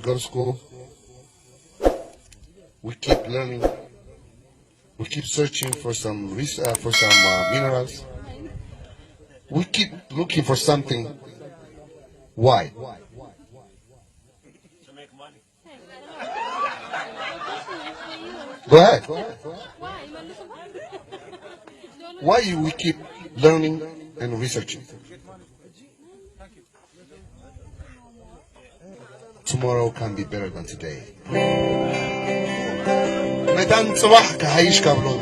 go to school. We keep learning. We keep searching for some res- uh, for some uh, minerals. We keep looking for something. Why? Go ahead. Why you, we keep learning and researching? Tomorrow can be better than today. መታን ጽባሕ ክሓይሽ ካብ ሎሚ።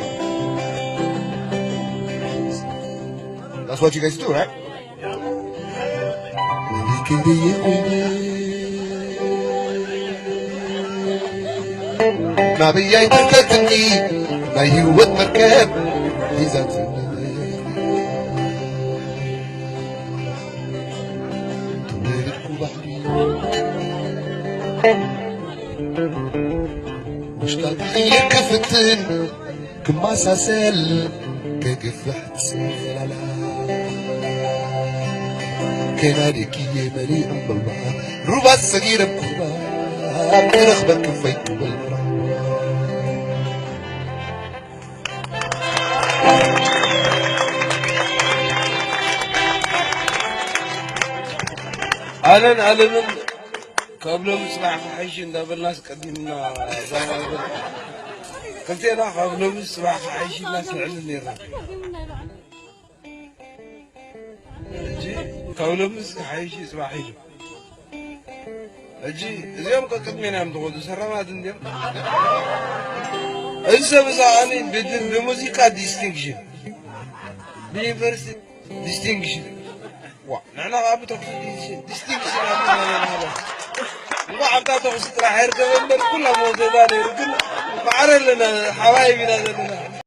That's what you guys do, right? ናበይ ኣይትርተትኒ ናይ ህይወት መርከብ ሒዛትኒ። ተወለድኩ ባሕሪ ውሽጣ ክቕይር ክፍትን ክመሳሰል ክግፍሕ ትስፈላለ ከናድክየ መሊእ ዕምበባ ሩባ ሰጊረ ኩባ ክረኽበ ክፈይ ክብል ኣነን ኣለምን ካብ ሎሚ ጽባሕ ክሓይሽ እንዳበልና ኣስቀዲምና ዛማንበል ክልቴና ካብ ሎሚ ጽባሕ ክሓይሽ እናስንዕልን ነርና። ሕጂ ካብ ሎሚ ክሓይሽ እዩ ጽባሕ ኢሉ። ሕጂ እዚኦም ቀቅድሜና እዮም ዝኸዱ ሰራማት እንዲኦም። እዚ ሰብ እዚ ኣኒ ብሙዚቃ ዲስቲንክሽን ብዩኒቨርሲቲ ዲስቲንክሽን ዋ ንሕና ከዓ ብተኽሲ ዲስቲንክሽን ኣቢና እንኳዕ ኣብታ ተኽሲ ጥራሕ ይርከብ እምበር ኩላ መውዘባ ነይሩ ግን ማዕረ ኣለና ሓባይብ ኢና ዘለና።